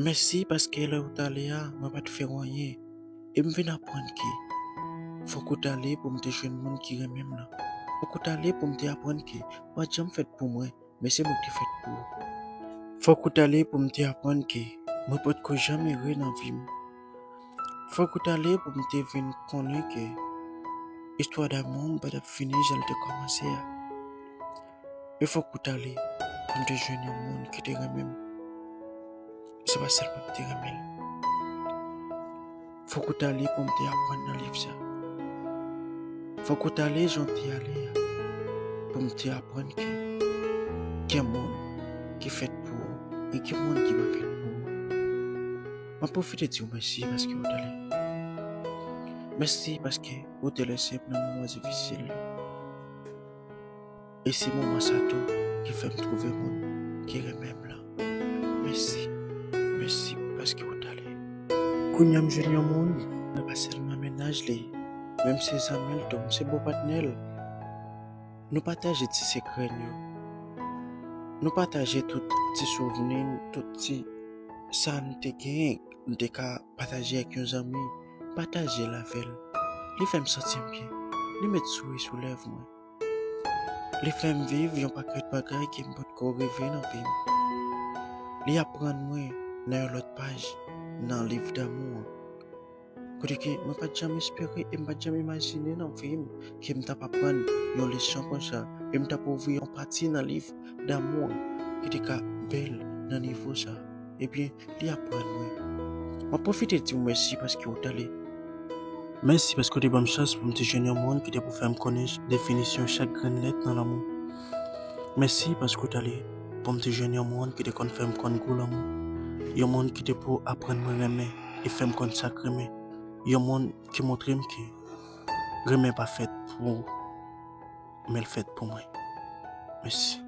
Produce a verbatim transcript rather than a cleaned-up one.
Mèsi paske lè ou t ale a, mwen pa t fè w anyen. E m vin aprann ke fòk ou t ale pou m te jwenn moun ki renmen m lan. Fòk ou t ale pou m te aprann ke ou pa t janm fèt pou mwen, men se mwen ki te fèt pou ou. Fòk ou t ale pou m te aprann ke mwen potko janm ere nan vi m. Fòk ou t ale pou m te vin konnen ke istwa damou m pa t ap fini jan l te kòmanse a. E fòk ou t ale pou m te jwenn yon moun ki te renmen m. Se pa sèlman m te renmen l. Fòk ou t ale pou m te aprann nan liv sa. Fòk ou t ale jan w te ale a, pou m te aprann ke gen moun ki fèt pou ou e gen moun ki pa fèt pou ou. Mwen pwofite di w mèsi paske ou t ale. Mèsi paske ou te lese m nan moman difisil yo. E se moman sa tou ki fè m twouve moun ki renmen m lan. Mèsi. Mèsi paske ou t ale. Kounye a m jwenn yon moun, mwen pa sèlman mennaj li, men m se zanmi l tou, m se bon patnè l. Nou pataje ti sekrè n yo. Nou pataje tout ti souvni n, tout ti sa n te genyen, n te ka pataje ak yon zanmi, pataje l avè l. Li fè m santi m byen. Li met souri sou lèv mwen. Li fè m viv yon pakèt bagay ke m potko reve nan vi m. Li aprann mwen nan yon lòt paj nan liv damou an. Kote ke mwen pa t janm espere e m pa t janm imajine nan vi m ke m t ap aprann yon leson konsa e m t ap ouvri yon pati nan liv damou an ki te ka bèl nan nivo sa. Ebyen, li aprann mwen. Mwen pwofite di w mèsi paske ou t ale. Mèsi paske w te ban m chans pou m te jwenn yon moun ki te pou fè m konnen definisyon chak grenn lèt nan lanmou. Mèsi paske w t ale pou m te jwenn yon moun ki te konn fè m konn gou lanmou. Yon moun ki te pou aprann mwen renmen e fè m konn sa k renmen. Yon moun ki montre m ke renmen pa fèt pou ou, men l fèt pou mwen. Mèsi.